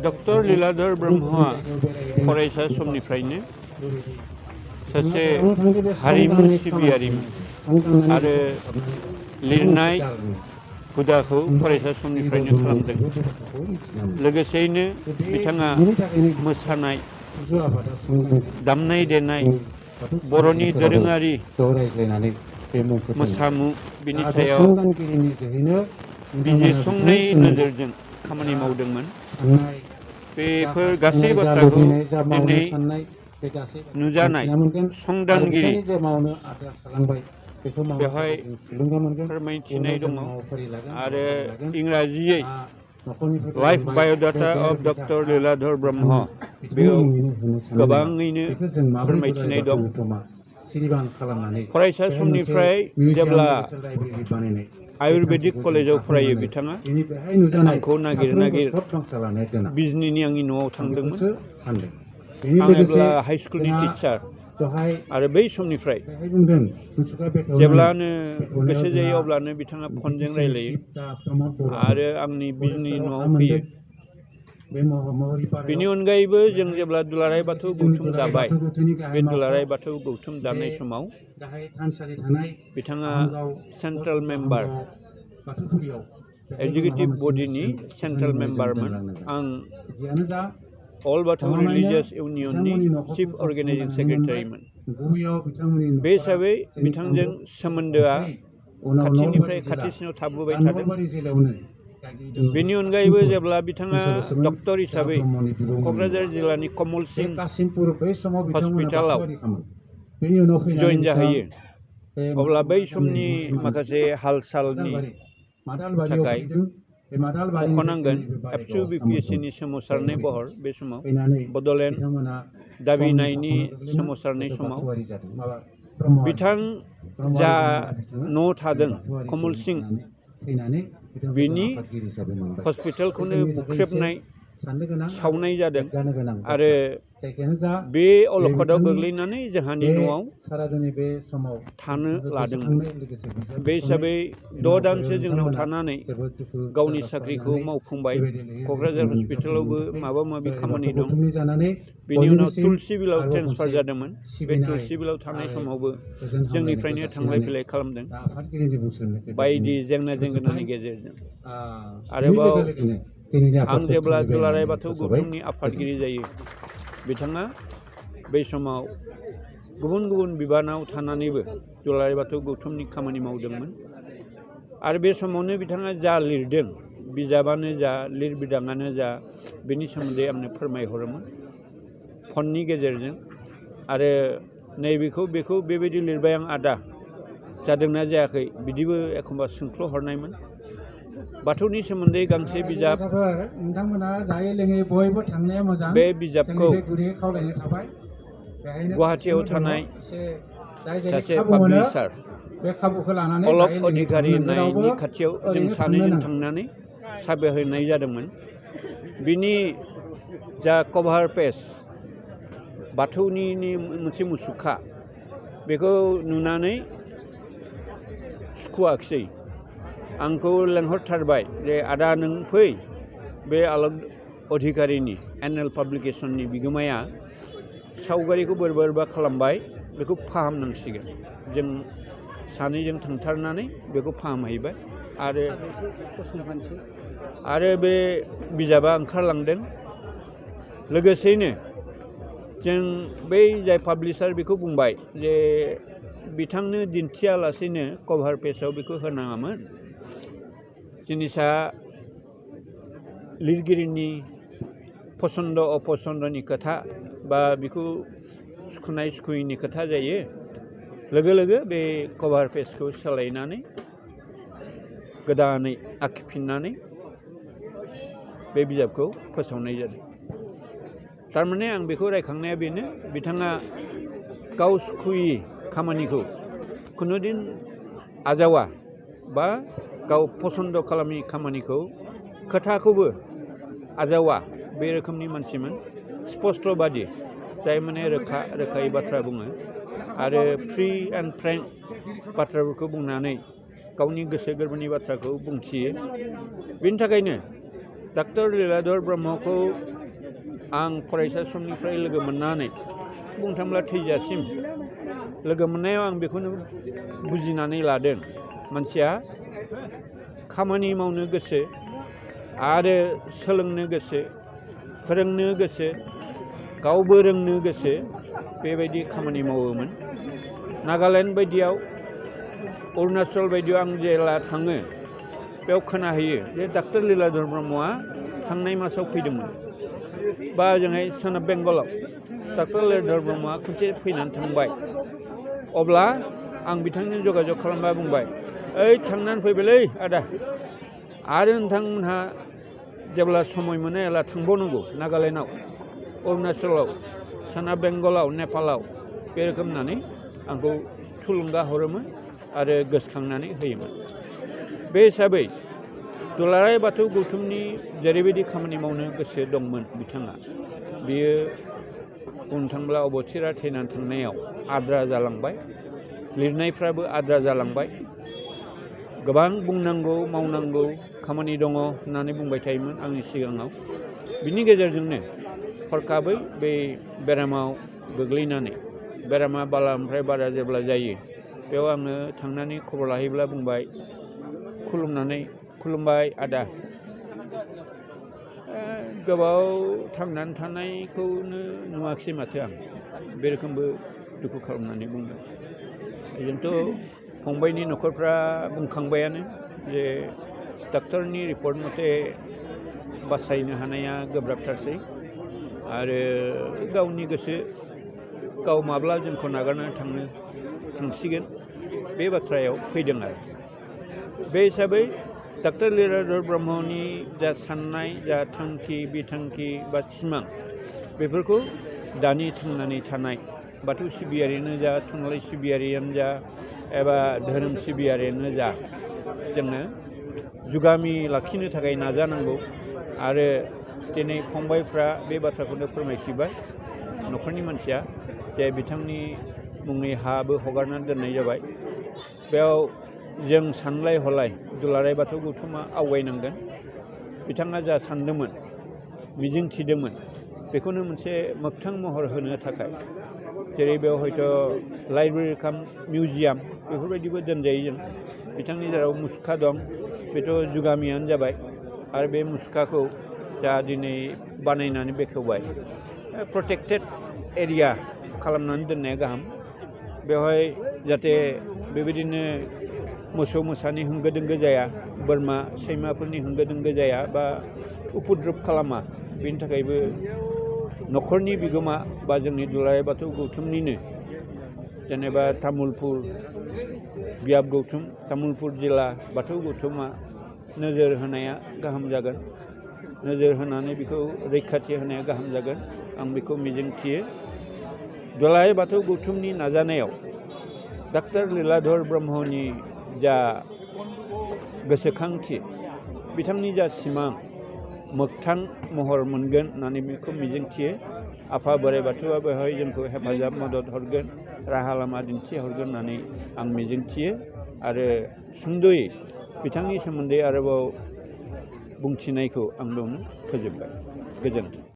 Doctor Leeladhar ब्रह्मआ फरायसा समनिफ्रायनो सासे हारिमु सिबियारिमोन आरो लिरनाय हुदाखौ फरायसा समनिफ्रायनो खालामदों। लोगोसेयैनो बिथाङा मोसानाय, दामनाय देनाय, बर'नि दोरोङारि मोसामु बिनि सायाव बिजिरसंनाय नोजोरजों खामानि मावदोंमोन। बेफोर गासै बाथ्राखौ दिनै नुजानाय संदानगिरि बेवहाय फोरमायथिनाय दङ आरो इंराजियै life biodata of doctor Leeladhar Brahma बेयाव गोबाङैनो फोरमायथिनाय दं। फरायसा समनिफ्राय जेब्ला आयुर्वेदिक कलेजाव फरायो बिथाङा आंखौ नागिर बिजनीनि आंनि न'आव थांदोंमोन। आं जेब्ला हाइ स्कुलनि टिचार आरो बै समनिफ्राय जेब्लानो गोसो जायो अब्लानो बिथाङा फनजों रायलायो आरो आंनि बिजनी न'आव फैयो। बेनि अनगायैबो जों जेब्ला दुलाराय बाथौ गौथुम दाबाय, बे दुलाराय बाथौ गौथुम दानाय समाव बिथाङा सेन्ट्रेल मेम्बार, एग्जिकिउटिभ बडिनि सेन्ट्रेल मेम्बारमोन। आं अल बाथौ रिलिजियास इउनियननि चिफ अर्गेनाइजिं सेक्रेटारिमोन। बे हिसाबै बिथांजों सोमोन्दोआ खाथिनिफ्राय खाथिसिनाव थाबोबाय थादों। बेनि अनगायैबो जेब्ला बिथाङा डक्टर हिसाबै क'क्राझार जिल्लानि कमल सिंह हस्पिटालाव जइन जाहैयो, अब्ला बै समनि माखासे हाल सालनि थाखाय मख'नांगोन एबसु बिपिएससिनि सोमावसारनाय बहर बे समाव बड'लेण्ड दाबिनायनि सोमावसारनाय समाव बिथां जा न' थादों कमल सिंह बिनि हस्पिटालखौनो बुख्रेबनाय सावनाय जादों आरो बे अलखदाव गोग्लैनानै जोंहानि न'आव थानो लादोंमोन। बे हिसाबै 6 दानसो जोंनाव थानानै गावनि साख्रिखौ मावफुंबाय। क'क्राझार हस्पिटालावबो माबा माबि खामानि दं। बेनि उनाव तुलसि बिलाव ट्रेन्सफार जादोंमोन। बे तुलसि बिलाव थानाय समावबो जोंनिफ्रायनो थांलाय फैलाय खालामदों बायदि जेंना जेंगोनानि गेजेरजों। आरोबाव आं जेब्ला दुलाराय बाथौ गौथुमनि आफादगिरि जायो, बिथाङा बै समाव गुबुन गुबुन बिबानाव थानानैबो दुलाराय बाथौ गौथुमनि खामानि मावदोंमोन। आरो बे समावनो बिथाङा जा लिरदों, बिजाबानो जा लिरबिदाङानो जा, बेनि सोमोन्दै आंनो फोरमायहरोमोन फननि गेजेरजों। आरो नैबेखौ बेबायदि लिरबाय आं आदा, जादोंना जायाखै बिदिबो एखमबा सोंख्ल'हरनायमोन। बाथौनि सोमोन्दै गांसे बिजाब, बे बिजाबखौ गुवाहाटीयाव थानाय सासे पाब्लिसार अलक अधिकारी होननायनि खाथियाव जों सानैजों थांनानै साबिया हैनाय जादोंमोन। बिनि जा कभार पेज, बाथौनि मोनसे मुसुखा, बेखौ नुनानै सुखुवाखिसै। आंखौ लेंहरथारबाय जे आदा नों फै, बे अलक अधिकारीनि एनुवेल पाब्लिकेसननि बिगोमाया सावगारिखौ बोरैबा खालामबाय, बेखौ फाहामनांसिगोन। जों सानैजों थांथारनानै बेखौ फाहामहैबाय आरो बे बिजाबा ओंखारलांदों। लोगोसेयैनो जों बै जाय पाब्लिसार बेखौ बुंबाय जे बिथांनो दिन्थियालासेनो कभार पेजाव बेखौ होनाङामोन। जिनिसा लिरगिरिनि पसन्द अपसन्दनि खोथा बा बेखौ सुखुनाय सुखुयैनि खोथा जायो। लोगो लोगो बे कभार पेजखौ सोलायनानै गोदानै आखिफिननानै बे बिजाबखौ फोसावनाय जादों। थारमाने आं बेखौ रायखांनाया बेनो, बिथाङा गाव सुखुयि खामानिखौ खुनुदिन आजावा बा गाव पसन्द खालामि खामानिखौ खोथाखौबो आजावा, बे रोखोमनि मानसिमोन। स्पष्टबादि, जाय माने रोखायै बाथ्रा बुङो आरो फ्रि एन्ड फ्रेंक बाथ्राफोरखौ बुंनानै गावनि गोसो गोरबोनि बाथ्राखौ बुंथियो। बेनि थाखायनो डाक्टर लीलाधर ब्रह्मखौ आं फरायसा समनिफ्राय लोगो मोननानै बुंनो थाङोब्ला थैजासिम लोगो मोननायाव आं बेखौनो बुजिनानै लादों मानसिया खामानि मावनो गोसो आरो सोलोंनो गोसो फोरोंनो गोसो गावबो रोंनो गोसो बेबायदि खामानि मावोमोन। नागालेण्ड बायदियाव अरुणाचल बायदियाव आं जेला थाङो बेयाव खोनाहैयो जे डाक्टर लीलाधर ब्रह्मआ थांनाय मासाव फैदोंमोन बा जोंहाय सोनाब बेंगलाव डाक्टर लीलाधर ब्रह्मआ खनसे फैनानै थांबाय। अब्ला आं बिथांजों जगाजग खालामबा बुंबाय ओइ थांनानै फैबायलै आदा आरो नोंथांमोनहा जेब्ला समय मोनो अब्ला थांबावनांगौ नागालेण्डआव अरुणाचलाव सोनाब बेंगलाव नेपालाव बे रोखोम होननानै आंखौ थुलुंगा हरोमोन आरो गोसोखांनानै होयोमोन। बे हिसाबै दुलाराय बाथौ गौथुमनि जेरैबायदि खामानि मावनो गोसो दंमोन बिथाङा बियो बुंनो थाङोब्ला अबथिरा थैनानै थांनायाव आद्रा जालांबाय लिरनायफ्राबो आद्रा जालांबाय। गोबां बुंनांगौ मावनांगौ खामानि दङ होननानै बुंबाय थायोमोन आंनि सिगाङाव। बिनि गेजेरजोंनो हरखाबै बे बेरामाव गोग्लैनानै बेरामा बारानिफ्राय बारा जेब्ला जायो बेयाव आङो थांनानै खबर लाहैब्ला बुंबाय खुलुमबाय आदा गोबाव थांनानै थानायखौनो नुवाखिसै माथो आं बे रोखोमबो दुखु खालामनानै बुंदों। जोंथ' फंबायनि न'खरफ्रा बुंखांबायानो जे डाक्टरनि रिपर्ट मथे बासायनो हानाया गोब्राबथारसै आरो गावनि गोसो गाव माब्ला जोंखौ नागारनानै थांसिगोन बे बाथ्रायाव फैदों आरो। बे हिसाबै डाक्टर लीलाधर ब्रह्मनि जा साननाय जा थांखि बिथांखि बा सिमां बेफोरखौ दानि थांनानै थानाय बाथौ सिबियारियानो जा थुनलाइ सिबियारियानो जा एबा धोरोम सिबियारियानो जा जोङो जुगामि लाखिनो थाखाय नाजानांगौ। आरो दिनै फंबायफ्रा बे बाथ्राखौनो फोरमायथिबाय न'खरनि मानसिया जे बिथांनि मुंनि हाबो हगारनानै दोननाय जाबाय। बेयाव जों सानलाय हलाय दुलाराय बाथौ गौथुमा आवगायनांगोन। बिथाङा जा सानदोंमोन मिजिं थिदोंमोन बेखौनो मोनसे मोगथां महर होनो थाखाय जेरै बेयाव हयथ' लाइब्रेरि काम मिउजियाम बेफोरबायदिबो दोनजायो जों। बिथांनि जेराव मुसुखा दं बेथ' जुगामियानो जाबाय आरो बे मुसुखाखौ जा दिनै बानायनानै बेखेवबाय प्रटेक्टेड एरिया खालामनानै दोननाया गाहाम। बेवहाय जाहाथे बेबायदिनो मोसौ मोसानि होंगो दोंगो जाया बोरमा सैमाफोरनि होंगो दोंगो जाया बा उपद्रब खालामा बेनि थाखायबो न'खरनि बिगोमा बा जोंनि दुलाराय बाथौ गौथुमनिनो जेनेबा तामुलपुर बियाब गौथुम तामुलपुर जिल्ला बाथौ गौथुमा नोजोर होनाया गाहाम जागोन। नोजोर होनानै बेखौ रैखाथि होनाया गाहाम जागोन आं बेखौ मिजिंथियो। दुलाराय बाथौ गौथुमनि नाजानायाव डाक्टर लीलाधर ब्रह्मनि जा गोसोखांथि बिथांनि जा सिमां मोगथां महर मोनगोन होननानै बेखौ मिजिंथियो। आफा बोराइ बाथौआ बेवहाय जोंखौ हेफाजाब मदद हरगोन राहा लामा दिन्थिहरगोन होननानै आं मिजिंथियो। आरो सुंद'यै बिथांनि सोमोन्दै आरोबाव बुंथिनायखौ आं बेयावनो फोजोबबाय। गोजोन्थों।